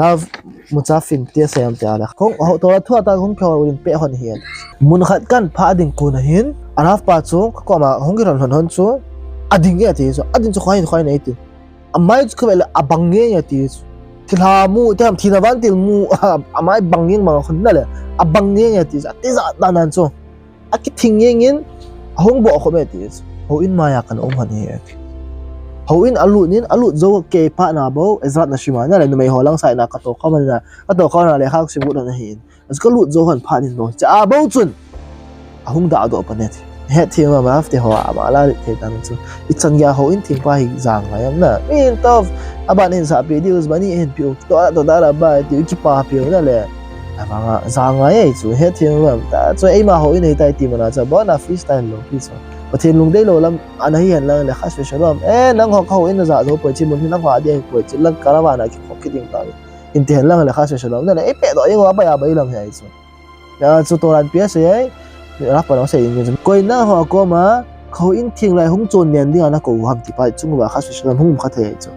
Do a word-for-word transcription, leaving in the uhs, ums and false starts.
Rav mucha fing tia sem tia le. Hung, ho, Torah thu a ta hung kihou in pe hon hi. Mun khat kan pha ding kon a hin, a Rav pa chu, ka koma hung kilhon lhon hon chu, a ding e ti chu, a ding chu khoi, khoi nei ti. A mai chu ka ve le, a bang nge nge ti chu. Thilha mu, te ham thina vantil mu, a mai bang nge mang khun na le, a bang nge nge ti chu, a ti za dan dan chu. A kithing ngeng in, a hung bo khom e ti chu. Houin mai a kan um hon hi e. Houin a lut in, a lut zo kei pa na bo, Ezrat Nashim a na le, numei ho lang sai na ka to ka man na, ka to ka na le, khak sim gut na hi in. A chu ka lut zo hon pha nin bo. Cha a bo chun. A hung da do pa ne ti. Het thim ma ma te ho a ma la ri thei tan chu. I chan ya houin thing pa hi zang ngai am na. Min tov. A ban hin sa pi dius ba ni hin piu. To to da ra ba ti ki pa piu na le. A vanga zang ngai ai chu. Het thim ma ta chu ei ma houin ei tai ti ma na cha. Bo na freestyle lo pi chu. Pathen lungdei lo lam ana hi hen lang le khas fe shalom. Eh, nang ho ka houin na za zo poi chi mun hi nang ho a dia hi poi chi lang caravan a ki khop ki ding ta. In ti hen lang le khas fe shalom. Na le ei pe do ei ngo a ba ya ba i lam hi ai chu. Ya chu Torah pi a sei ai. Rav pa nang sei in chu. Koi na ho koma, ka houin thing lai hung chon nen ding a na ko ham ti pa chung ba khas fe shalom hung kha thei ai chu.